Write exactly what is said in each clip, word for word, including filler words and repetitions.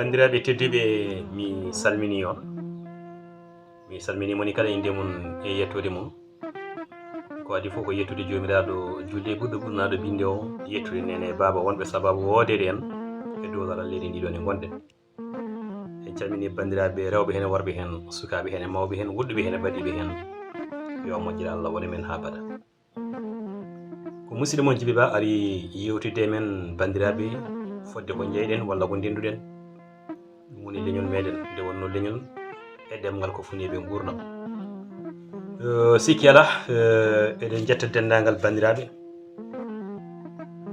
Banndiraaɓe tedduɓe, mi salminii on. Mi salminii moni kala innde mum e yettoode mum. Ko adii fof ko yettude Joomiraaɗo, juulde e ɓurɗo ɓurnaaɗo binnde o, yettude neene e baaba wonɓe sabaabu woodeede en e dow laral leydi ndi ɗo nde ngonɗen. En calminii banndiraaɓe rewɓe heen e worɓe heen, sukaaɓe heen e mawɓe heen, woɗɗuɓe heen e baɗiiɓe heen. Yo moƴƴere Allah wone men haa abada. Ko musidɗo mon Jibi Ba ari yewtidde e men banndiraaɓe, fodde ko njeyɗen walla ko ndennduɗen. Ɗum woni leñol meɗen, nde wonno leñol e ɗemngal ko funiiɓe nguurndam. Eh, sikki alaa, eh, eɗen njetta denndaangal banndiraaɓe.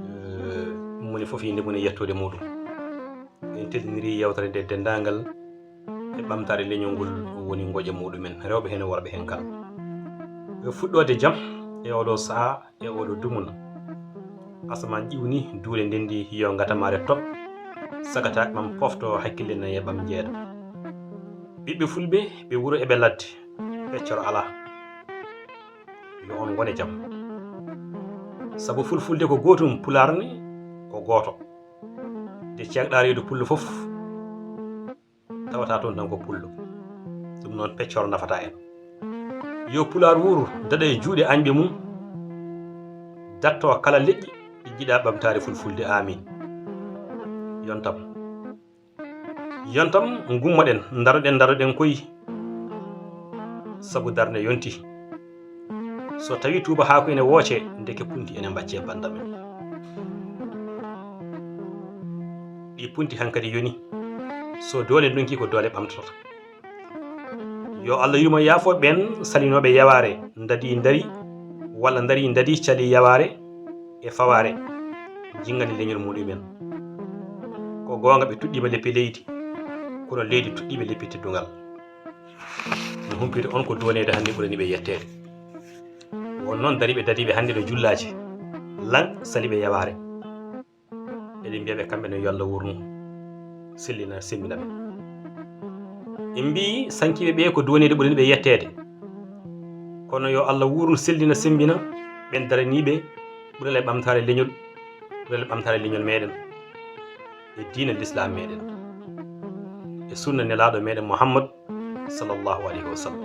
Eh, ɗum woni fof innde mum e yettoode muɗum. En teddinirii yewtere nde denndaangal e ɓamtaare leñol ngol woni ngoƴa muɗumen, rewɓe heen e worɓe heen kala. E fuɗɗoode jam e oɗo sahaa e oɗo dumuna. Asamaan ƴiwni, duule ndenndi, yo ngatamaare toɓ, sagata ɓam pofto, hakkille nayi e ɓam jeeɗa. Ɓiɓɓe fulɓe, ɓe wuro e ɓe ladde, peccoro alaa. Yo on ngone jam. Sabu fulfulde ko gootum, pulaar ne ko gooto. Nde ceekɗaa reedu pullo fof, tawata toon tan ko pullo. Ɗum noon peccoro nafata en. Yo pulaar wuur, daɗa e juuɗe añɓe mum, datto kala leƴƴi ɗi jiɗa ɓamtaare fulfulde. Aamiin. Yontam. Yontam, ngummoɗen, ndaroɗen, ndaroɗen koy, sabu darnde yonti. So tawii tuuba haako ene wooce, ndeke punti ene mbaccee banndam en. Ɗi punti hankadi yoni, so doole ndonki ko doole ɓamtotoo. Yo Allah yurmo yaafo ɓeen salinooɓe yawaare, ndadi ndari, walla ndari ndadi cali yawaare e fawaare, jinngani leñol muɗumen. Ko goonga ɓe tuɗɗiima leppi leydi, kono leydi tuɗɗiiɓe leppi teddungal. No humpito on ko doneede hannde ɓurani ɓe yetteede. Won noon dariiɓe dadiiɓe hannde no jullaaji, lan saliɓe yawaare. Eɗen mbiya ɓe kamɓe ne yo Allah wurnu, sellina, semmbina ɓe. En mbii sankiiɓe ɓe ko duwaneede ɓurani ɓe yetteede. Kono yo Allah wurnu, sellina, semmbina ɓen daraniiɓe ɓurale ɓamtaare leñol, ɓurale ɓamtaare leñol meɗen e diina Lislaam meɗen e sunna Nelaaɗo meɗen Muhammad sallallahu alayhi wa sallam.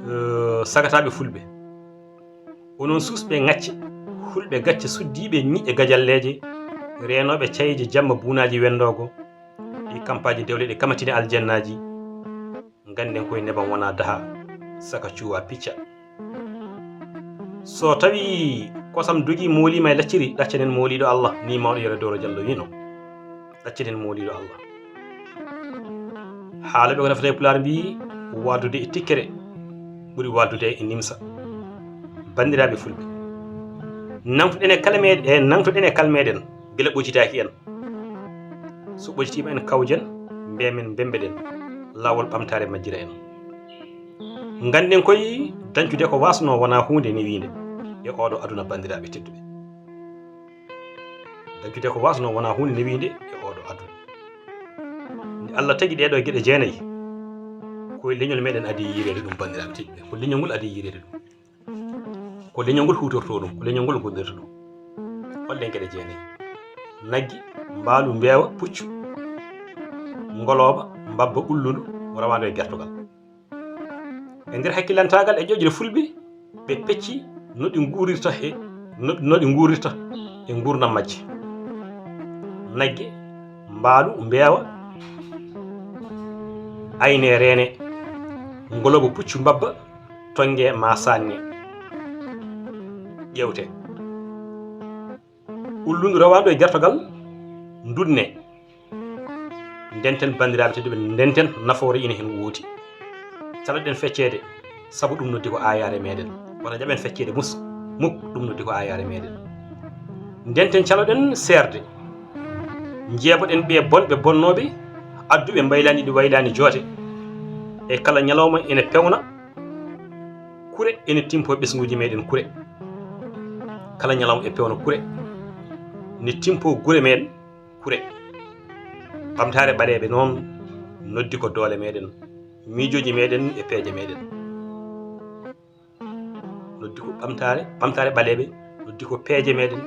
Eh, sagataaɓe fulɓe, onon suusɓe ŋacce, hulɓe gacce, suddiiɓe ñiiƴe gajalleeje, reenooɓe cayeeje jamma buunaaji wenndoogo, ɗi kampaaji dewle ɗe kamatini aljannaaji, ngannden koye nebam wonaa daha, saka cuuwa picca. So tawii kosam dogii mooliima e lacciri, ɗaccanen mooliiɗo Allah, ni mawɗo Yero Dowro Jallo wiino. Ɗaccanen mooliiɗo Allah. Haalooɓe ko nafata e pulaar mbii, waaldude e tikkere ɓuri waaldude e nimsa. Banndiraaɓe fulɓe, nangtoɗen e kala meɗen, e nangtoɗen e kala meɗen, mbele ɓoccitaaki en. So ɓoccitiima en kawjen, mbemen mbembeɗen, laawol ɓamtaare majjira en. Ngannden koye dañcude ko waasnoo wonaa huunde newiinde e ooɗo aduna, banndiraaɓe tedduɓe. Dañcude ko waasnoo wonaa huunde newiinde e ooɗo aduna. Nde Allah tagi ɗee ɗoo geɗe jeenayi, ko e leñol meɗen adii yiireede ɗum, banndiraaɓe tedduɓe. Ko leñol ngol adii yiireede ɗum. Ko leñol ngol huutortoo ɗum, ko leñol ngol gollirta ɗum. Holɗen geɗe jeenayi? Nagge, mbaalu, mbeewa, puccu, ngolooba, mbabba, ullundu, rawaandu e gertogal. E nder hakkilantaagal e ƴoƴre fulɓe, ɓe pecci no ɗi nguurirta e, no, no ɗi nguurirta e nguurndam majje. Nagge, mbaalu, mbeewa, ayne, reene, ngolooba, puccu, mbabba, tonnge maa saanne, ƴeewte. Ullundu rawaandu e gertogal, ndunne. Ndenten, banndiraaɓe tedduɓe, ndenten, nafoore ina heen woodi. Caloɗen fecceede, sabu ɗum noddi ko aayaare meɗen. Wata jaɓen fecceede mus, muk, ɗum noddi ko aayaare meɗen. Ndenten, caloɗen seerde. Njeeɓoɗen ɓee bonɓe bonnooɓe, adduɓe mbaylaani ɗi waylaani joote. E kala ñalawma ene pewna kure, ene timpo ɓesnguuji meɗen kure. Kala ñalawma e pewna kure, ne timpo gure meɗen kure. Ɓamtaare ɓaleeɓe noon noddi ko doole meɗen, miijooji meɗen e peeje meɗen. Noddi ko ɓamtaare, ɓamtaare ɓaleeɓe noddi ko peeje meɗen,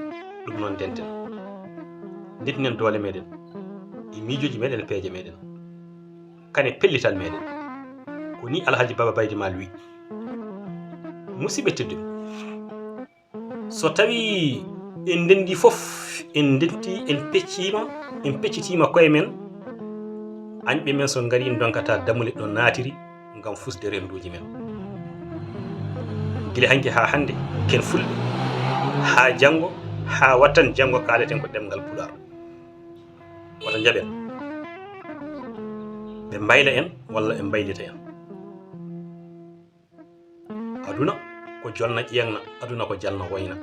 ɗum noon ndenten. Ndentinen doole meɗen. e miijooji meɗen e peeje meɗen, kane pellital meɗen. Ko ni Alhaji Baba Baydi Maal wi. Musidɓe tedduɓe, so tawi en ndenndi fof, en ndenndi, en pecciima, en peccitiima koye men, añɓe men so ngari ndonkata dammuɗe ɗo naatiri ngam fusde rennduuji men. Gila hanki haa hannde, ken fulɓe, haa janngo, haa wattan janngo kaaleten ko ɗemngal Pulaar. Wata njaɓen ɓe mbayla en walla ɓe mbaylita en. Aduna ko jolna ƴeeŋna, aduna ko jalna woyna.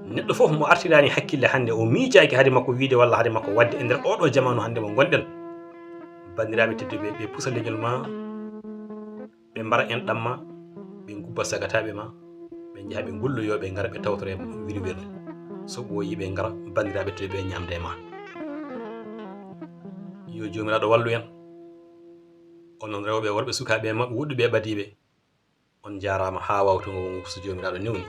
Neɗɗo fof mo artiraani hakkille hannde, o miijaaki hade makko wiide walla hade makko waɗde e nder oɗo jamaanu hannde mo ngonɗen. Banndiraaɓe tedduɓe, ɓe pusa leñol ma, ɓe mbara en ɗamma, ɓe ngubba sagataaɓe ma, ɓe njaha ɓe ngulloyoo, ɓe ngara ɓe tawtore wirwirde. So ɓooyi ɓe ngara, banndiraaɓe tedduɓe, ñaamde e ma. Yo Joomiraaɗo wallu en. Onon rewɓe, worɓe, sukaaɓe e mawɓe, woɗɗuɓe e ɓadiiɓe, on njaaraama haa waawto ngo wongo so Joomiraaɗo newni.